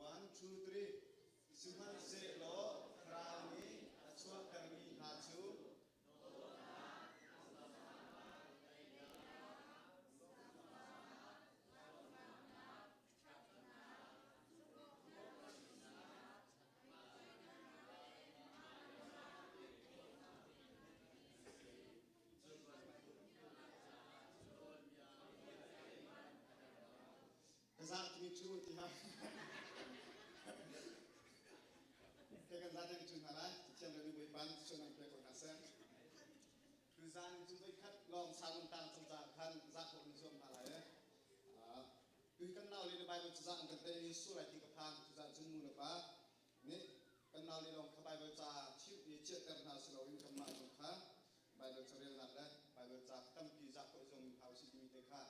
One, two, three. Sihmanhsehlaw Thlarau nih a chuahtermi hna cu Ka zah timi cu ti ha. Ke kan zah timi cu hna lai. Thiam le Bawipa nih cun an pe ko hna seh. Tu zan cu voi khat lawng salon tang cung caah khan zah khawh in zuam hna lai eh. Tu kan nau le Bible cu zah an kan tei su lai ti ka phan. Cu zah cun nu le pa nih kan nau le lawng kha Bible ca chimh i chiahter hna si loin kanmah zong kha Bible carelnak le Bible ca tampi zah khawh zong hau si timi te kha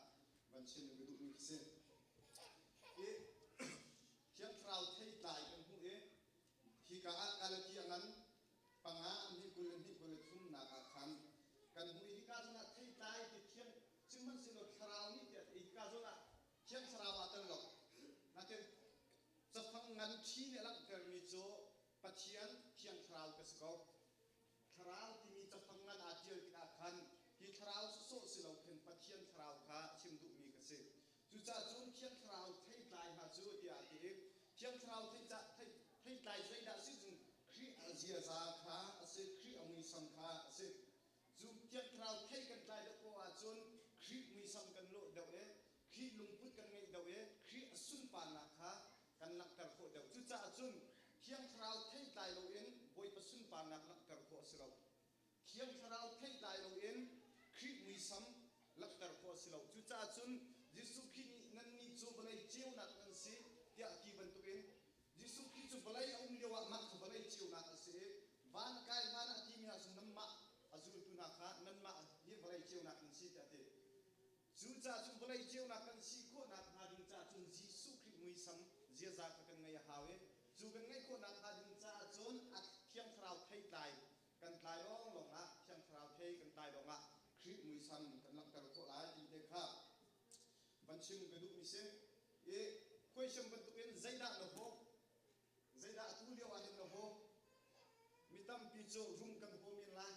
van chim ka duhmi khi si. I Thiang Thlarau theitlai kan hmuh i hika ah Galati a ngan panga an hnih 20 le hnih 23nak ah khan kan hmuh i hika zawn ah theitlai ti thiang sihmanhsehlaw Thlarau nih tiah hika zawn ah Thiang Thlarau ah tel lo. Nakin cafang ngan ṭhi nih a langhtermi cu Pathian Thiang Thlarau ka si ko. Thlarau timi cafang ngan aa ṭial tikah khan hi thlarau sawsawh si lo khin Pathian thlarau kha chim duhmi ka si. Cucaah cun Thiang Thlarau theitlai hna cu tiah a ti i Thiang Thlarau theitlai zeidah a si cun Khrih a ziaza kha a si, Khrih a muisam kha a si. Cu Thiang Thlarau thei kan tlai deuh poah ahcun Khrih muisam kan lawh deuh i Khrih lungput kan ngeih deuh i Khrih a sunparnak kha kan langhter khawh deuh. Cucaah cun Thiang Thlarau theitlai loin Bawipa sunparnak langhter khawh a si lo. Thiang Thlarau theitlai loin Khrih muisam langhter khawh a si lo. Cucaah cun Jesuh Khrih nih nannih cu vawlei ceunak nan si tiah a ti bantukin Jesuh Khrih cu vawlei a um lioah mah cu vawlei ceunak a si i van a kai hlan ah a timi ahcun nanmah a zultu hna kha nanmah hi vawlei ceunak nan si tiah a ti. Cucaah cun vawlei ceunak kan si khawhnak hnga ding caah cun Jesuh Khrih muisam ziaza kha kan ngeih a hau i cu kan ngeih khawhnak hnga ding caah cun a Thiang Thlarau theitlai kan tlai lawnglawng ah Thiang Thlarau thei kan tlai lawngah Khrih muisam kan langhter khawh lai ti te kha van chim ka duhmi si. I question bantukin zeidah na hawk? Zeidah atu lio ah hin na hawk? Mi tampi cu rum kan haw men lai,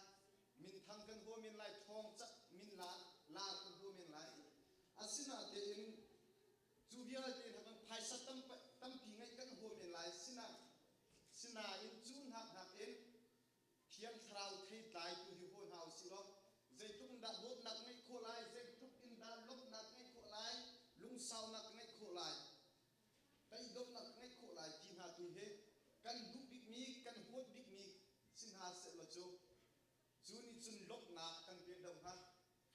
minthang kan haw men lai, thawng cak min la lar kan haw men lai. Asinain cu vialte hna kan phaisa tampi ngeih kan haw men lai. Sinain cu hnak nakin Thiang Thlarau theitlai tu hi haw hna usih law zeitluk in dah dawtnak ngeih khawh lai, zeitluk in dah lawmhnak ngeih khawh lai, lungsaunak ngeih khawh lai, teidawmnak ngeih khawh lai ti hna tu hi kan duh bikmi, kan huat bikmi si hna sehlaw cu cu nih cun lawmhnak a kan pek deuh hnga.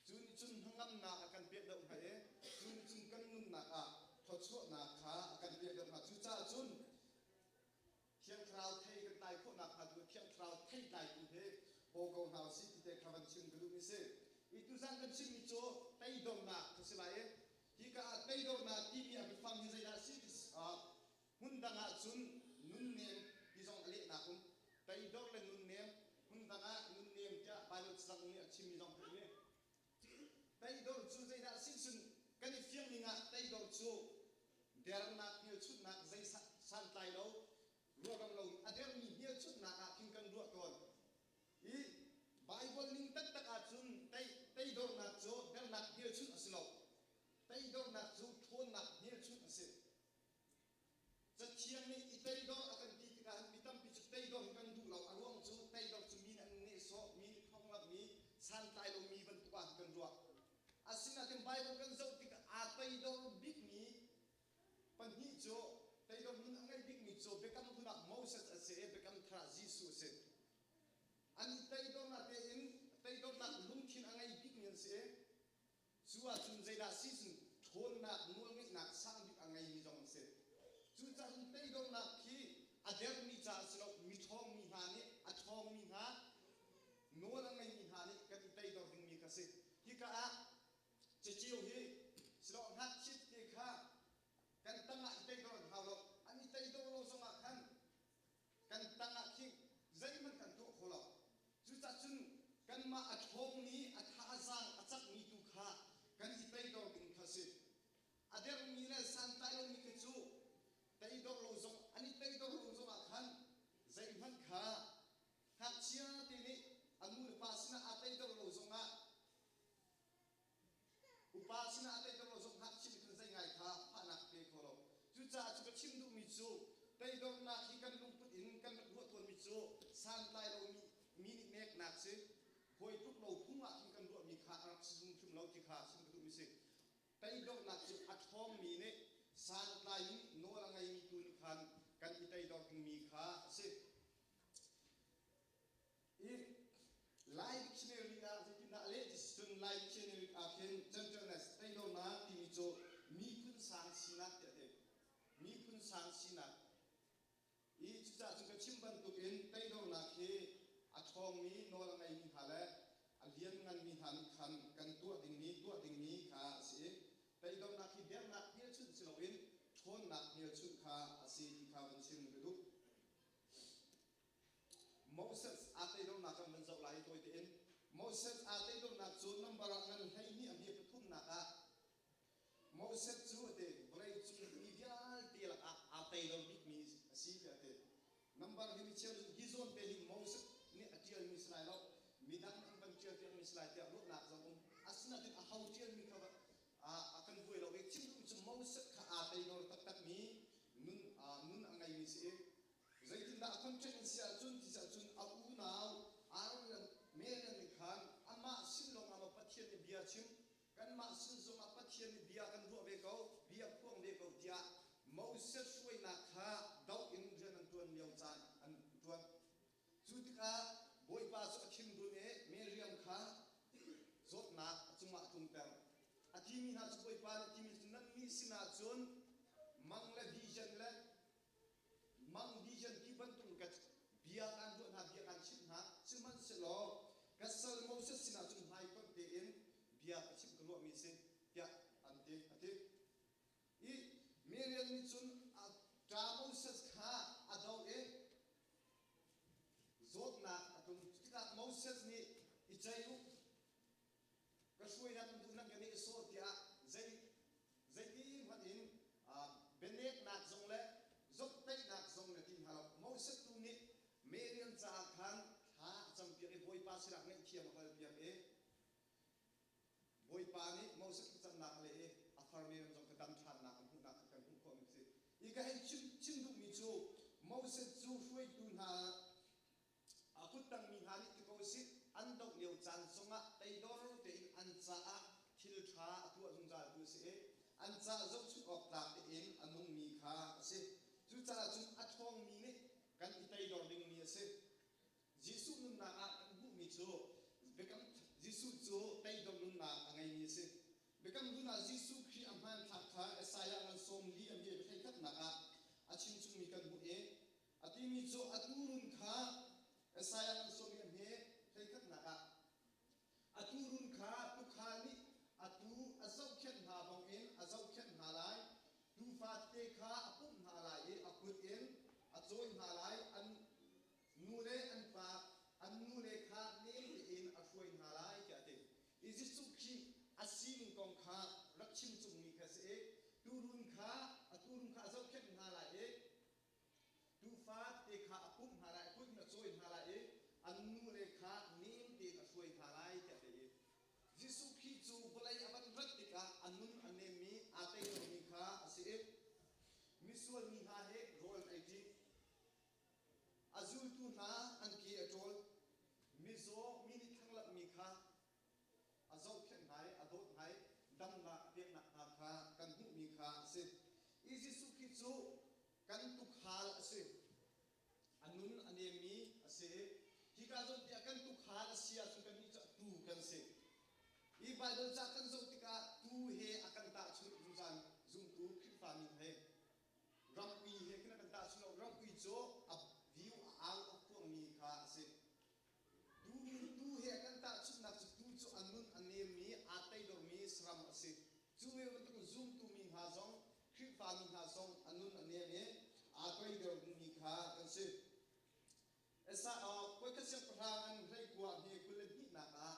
Cu nih cun hnangamnak a kan pek deuh hnga i cu nih cun kan nunnak ah thluachuahnak kha a kan pek deuh hnga. Cucaah cun Thiang Thlarau thei kan tlai khawhnak hnga tu Thiang Thlarau thei tlaitu hi haw ko hna usih ti te kha van chim ka duhmi si. I tuzan kan chimmi cu teidornak kha si lai i hika ah teidornak timi a biafang hi zeidah a si ti hmun dang ah cun nunnem ti zong a lehnak um. Teidor le nunnem hmun dang ah nunnem tiah Bible cazang nih a chimmi zong theih mi. Teidor cu zeidah a si cun kan i fiang ning ah teidor cu dernak hmelchunhnak zei santlai lo ruaram lo a dermi hmelchunhnak ah khin kan ruah tawn. I Bible ning taktak ahcun teidornak cu dernak hmelchunh a si lo. Teidornak cu ṭhawnnak hmelchunh a si. Cathiang nih i teidor a kan ti tikah mi tampi cu teidor hi kan duh lo. A ruang cu teidor cu mi nih an nehsawh, mi nih thonglamh mi, santlai lomi bantuk ah kan ruah. Asinain Bible kan zoh tikah aa teidor bikmi pahnih cu teidor nun a ngei bikmi cu Biakam Hlun ah Moses a si i Biakam Thar ah Jesuh a si. An i teidornak tein teidornak lungthin a ngei bikmi an si i Cu ahcun zeidah si cun ṭhawnnak nawlngeihnak sang bik a ngeimi zong an si. Cucaah teidornak khi a dermi ca a si lo, mi ṭhawngmi hna nih a ṭhawngmi hna, nawl a ngeimi hna nih kan i teidor dingmi kha si. Hika ah caceu hi silo ngakchia te kha kan tangah i teidor an hau lo. An i teidor lo zongah khan kan tangah khi zeihmanh kan tuah kho lo. Cucaah cun kanmah a ṭhawngmi, a thazaang a cakmi tu kha kan i teidor ding kha si. A dermi le santlai lomi khi cu teidor lo zong Cucaah cu ka chim duhmi cu toidornak hi kan lungput in kan rak ruah tawnmi cu santlai lomi mi nih neknak si hawi tluk lo phung ah khin kan ruahmi kha a rak si hrimhrim lo ti kha chim ka duhmi si. Toidornak cu a ṭhawngmi nih santlai in nawl a ngeimi tu nih khan kan i toidor dingmi kha a si. I Lai dictionary ah zeitindah a leh ti cun Lai dictionary ah khin gentleness toidornak timi cu miphun sang sinak tiah a ti. Miphun sang sinak. I cucaah cun ka chim bantukin toidornak hi a ṭhawngmi nawl a ngeimi hna le a liannganmi hna nih khan kan tuah dingmi tuah dingmi kha a si i toidornak hi dernak hmelchunh si loin ṭhawnnak hmelchunh kha a si ti kha van chim ka duh. Moses aa toidornak kan van zoh lai i tawi tein. Moses aa toidornak cu number ah ngan 12 a bia pathumnak ah Moses cu a ti vawleicung mi vialte lakah aa toidor bikmi a si tiah a ti. Number hi mi cheu hi zawn te hi Moses nih a ṭialmi si lai lo, midang an van ṭialpiakmi si lai tiah ruahnak zong um. Asinain aho ṭialmi kha a kan buai lo i chim duhmi cu Moses kha aa toidor taktakmi nun nun a ngeimi si i Zeitindah a contract an si ahcun ti ahcun a unau Aaron le Miriam nih khan amah sin lawngah maw Pathian nih bia chim, kanmah sin zongah Pathian nih bia kan ruah ve ko, bia phuang ve ko tiah Moses hruainak kha doh in rian an ṭuan lio caan an ṭuan. Cu tikah Bawipa cu a thinrun i Miriam kha zawtnak a cungah a tlungter. A timi hna cu Bawipa nih timi cu nannih sinah cun mang le vision le Mang vision ti bantuk ka bia kaan ruah hna, bia kaan chimh hna. Sihmanhsehlaw ka sal Moses sinah cun hmaitonh tein bia ka chimh ka ruahmi si tiah an ti a ti. I Miriam nih cun a ṭa Moses kha a doh i zawtnak a tlung. Cutikah Moses nih i ceih u, ka hruainak in duh nan ka nehsawh tiah zei zeiti hmanh in bianeknak zong le zomhtaihnak zong na ti hna lo. Moses tu nih Miriam caah khan thla a campiak i Bawipa sinah ngaihthiam a halpiak i Bawipa nih Moses thlacamnak a leh i a far Miriam zong kha dam ṭhannak a hmuhnak kha kan hmuh khawhmi a si. I ka hei chim, chim duhmi cu Moses cu hruaitu hna A kuttangmi hna nih ti ko usih, an doh lio caan zongah teidor tein an caah thil ṭha a tuah zungzaltu a si i an caah zohchunh awk tlak tein a nungmi kha a si. Cucaah cun a ṭhawngmi nih kan i teidor dingmi a si. Jesuh nunnak ah kan hmuhmi cu biakam Jesuh cu teidor nunnak a ngeimi a si. Biakam hlun ah Jesuh Khrih a hmanthlak kha Isaiah ngan 40 a bia theikhatnak ah a chimchungmi kan hmuh i A timi cu a tuurun kha Isaiah an sawmi a hme hleikhatnak ah a tuurun kha tuukhal nih a tuu a zohkhenh hna bangin a zohkhenh hna lai. Tuufa tete kha a pumh hna lai i a kut in a cawi hna lai. An nu le an pa an nule kha nem tein a hruai hna lai tiah a ti. I Jesuh Khrih a sining kong kha rak chim cungmi kha a si i tuurun kha a tuurun kha a zohkhenh hna lai i Tuufa te kha a pumh hna lai, a kut in a cawi hna lai i an nule kha nem tein a hruai hna lai tiah a ti. Jesuh Khrih cu vawlei a van rat tikah a nun a nemmi, aa tei lomi kha a si i misual mi hna he rawl an eiṭi. A zultu hna an ke a ṭawl. Mizaw mi nih thlanglamhmi kha a zohkhenh hna i a dawt hna i damnak a peknak hna kha kan hmuhmi kha a si. I Jesuh Khrih cu kan tuukhal a si. A nun a nemmi a si. Hika zawn tiah kan tuukhal a si ahcun kannih cu a tuu kan si. Hi Baibal ca kan zoh tikah tuu he a kan tahchunh zungzal zumtu Khrihfami he ram ui he khin a kan tahchunh lo. Ram ui cu a viu a au a khuangmi kha a si. Tuu he kan tahchunhnak cu tuu cu a nun a nemmi, aa teidormi saram a si. Cu ve bantukin zumtu mi hna zong, Khrihfa mi hna zong a nun a nem i aa toidormi kha kan si. Voikhat siangpahrang an hleikua hme 22nak ah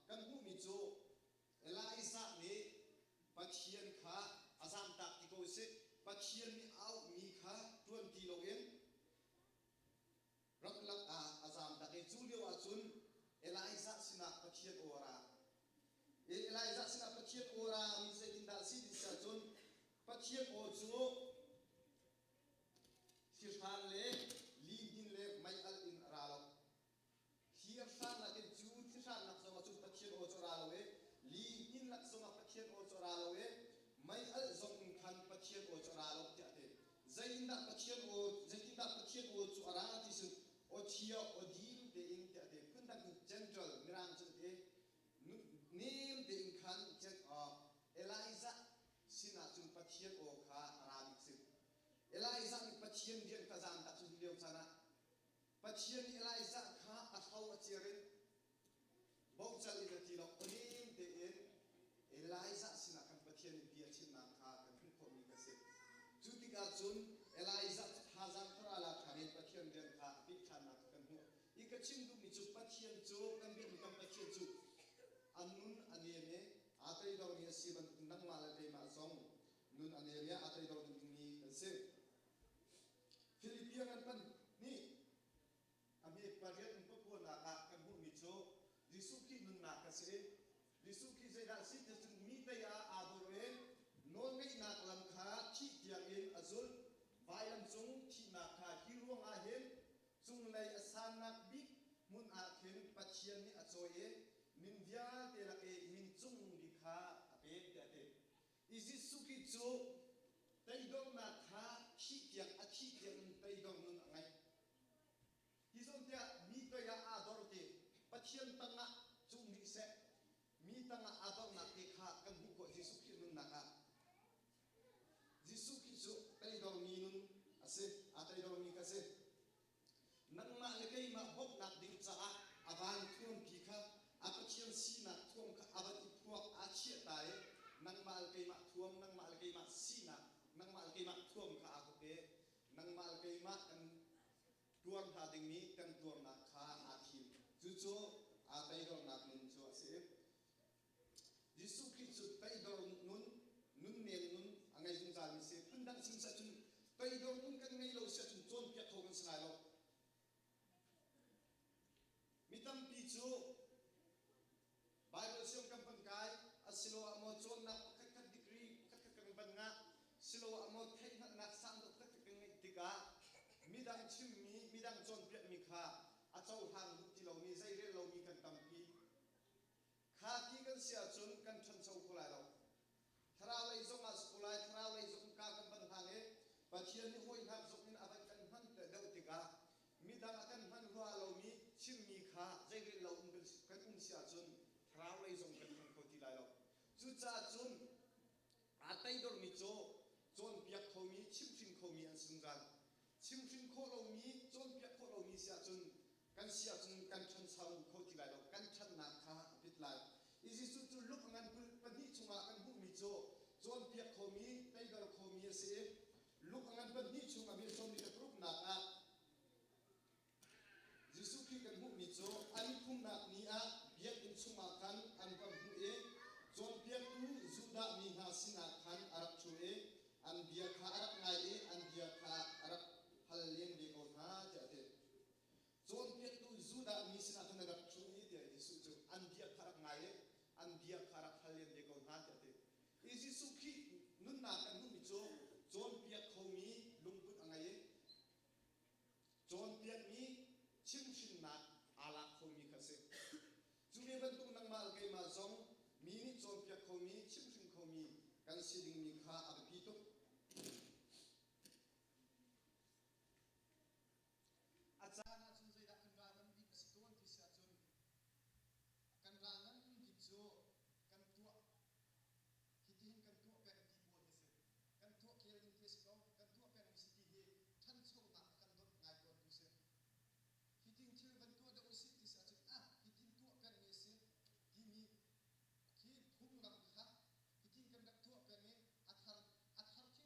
kan hmuhmi cu Elijah nih Pathian kha a zamtak ti ko sih, Pathian nih a auhmi kha ṭuan ti loin Ramlak ah a zaamtak i cu lio ahcun Elijah sinah Pathian aw a ra. Elijah sinah Pathian aw ra mi zeitindah a si ti si ahcun Pathian aw cu thlihran le lihnin le mei-alh in a ra lo. Thli a hran nakin cu thlihrannak zongah cun Pathian aw cu a ra lo i lihnin lak zongah Pathian aw cu a ra lo i mei-alh zong in khan Pathian aw cu a ra lo tiah a ti. Zeitindah Pathian aw zeitindah Pathian aw cu a ra ti cun aw thia aw dim tein tiah a ti. Phundang in gentle mirang cun a ti. Nem tein khan Elijah sinah cun Pathian aw kha a ra bik si. Elijah nih Pathian rian kha zaantak cu lio caan ah Pathian nih Elijah kha a hro a cer in bocal in a ti lo nem tein Elijah sinah khan Pathian nih bia chimnak kha kan hmuh khawhmi kan si. Cu tikah cun Elijah cu thazaang thar aa lak ṭhan i Pathian rian kha a peh ṭhannak kha kan hmuh. Hi ka chim duhmi cu Pathian cu kan biakmi kan Pathian cu a nun a nem i aa toidormi a si bantuk nangmah le keimah zong nun a nem i aa toidor dingmi kan si. Philippian an pan nih a hme pariat in pakuanak ah kan hmuhmi cu Jesuh Khrih nunnak kan si i Jesuh Khrih zeidah a si ti cun mi tei ah aa dor i nawlngeihnak lam kha thih tiangin a zulh. Vailam cung thihnak kha hi ruangah hin Cunglei a sannak bik hmun ah khin Pathian nih a cawi i min vialte lak i min cung bik kha a pek tiah a ti. I Jesuh Khrih cu teidornak kha thih tiang a thih tiang in teidor nun a ngei. Hi zawn tiah mi toi ah aa dor ti Pathian tangah cung rih seh mi tangah aa dornak te kha kan hmuh khawh Jesuh Khrih nunnak ah. Jesuh Khrih cu teidormi nun a si, aa teidormi ka si. Nangmah le keimah bawmhnak ding caah a van thuampi kha a Pathian sinak thuam kha a van i phuak aa chiah ta i nangmah le keimah thuam, nangmah le keimah sinak, nangmah le keimah thuam kha aa thawk i nangmah le keimah kan tuar hnga dingmi kan tuarnak kha aa thim. Cucu aa teidornak nun cu a si. Jesuh Khrih cu toidor nun, nunnem nun a ngei zungzalmi si. Phundang chim seh cun toidor nun kan ngei lo si ahcun cawnpiak kho kan si lai lo. Mi tampi cu Bible siang kan van kai asiloah maw cawnnak pakhatkhat degree pakhatkhat kan van ngah siloah maw theihhngalhnak sang deuh pakhatkhat kan ngeih tikah midang chimmi midang cawnpiakmi kha a cohlang duh ti lomi zeirel lomi kan tampi. Kha ti kan si ahcun kan ṭhancho kho lai lo. Thlarau lei zong ah si ko lai, thlarau lei zong ka kan van hlang i Pathian nih hawinak zong in a van kan hman deuh tikah midang a kan hman hua lomi chimmi kha zeirel lo um kan um si ahcun thlarau lei zong kan ṭhang kho ti lai lo. Cucaah cun aa teidormi cu cawnpiak khomi, chimhhrin khomi an si zungzal. Chimhhrin khawh lomi, cawnpiak khawh lomi si ahcun kan si ahcun kan ṭhancho kho ti lai lo. Kan ṭhatnak kha a pit lai. I Jesuh cu luk a ngan 22 chungah kan hmuhmi cu cawnpiak khomi, teidor khomi a si i luk a ngan pahnih chung a bil sawmli le paruknak ah Jesuh Khrih kan hmuhmi cu an i phumnak ni ah biakinn chungah khan an va hmuh i cawnpiaktu Judah mi hna sinah khan a rak ṭhu i an bia kha a rak ngai i an bia kha a rak hal len ve ko hna tiah a ti. Cawnpiaktu Judah mi sinah khan a rak ṭhu i tiah Jesuh cu an bia kha a rak ngai i an bia kha a rak hal len ve ko hna tiah a ti. I Jesuh Khrih nunnak kan hmuhmi cu cawnpiak khomi lungput a ngei i Cawnpiakmi chimhhrinnak aa lak khomi kha a si. Cu ve bantuk nangmah le keimah zong mi nih cawnpiak khomi, chimhhrin khomi kan si dingmi kha a biapi tuk. A caan ahcun zeidah kan ral ngan bik a si tawn ti si ahcun kan ral ngan bik cu kan tuah hitihin kan tuah peng ti pawl hi a si. Kan tuah kel ding ti a si ko. Kan tuah pengmi si ti hi ṭhanchonak a kan donh ngai tawntu si. Hitin thil van tuah deuh usih ti si ahcun ah hitin tuah pengmi a si timi khi phunglam kha hitin kan rak tuah peng i a thar a thar thil.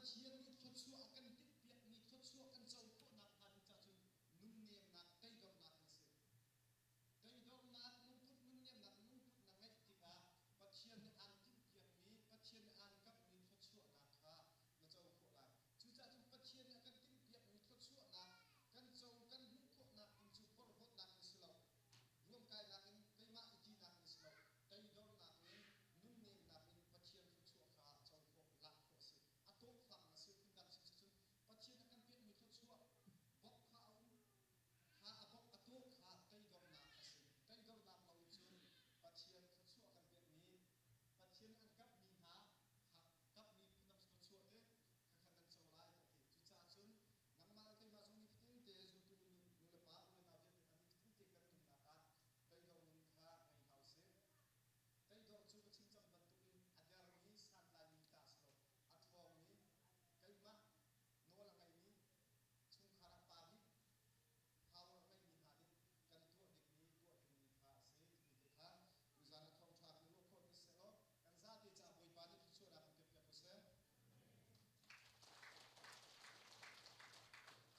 Pathian nih thluachuah a kan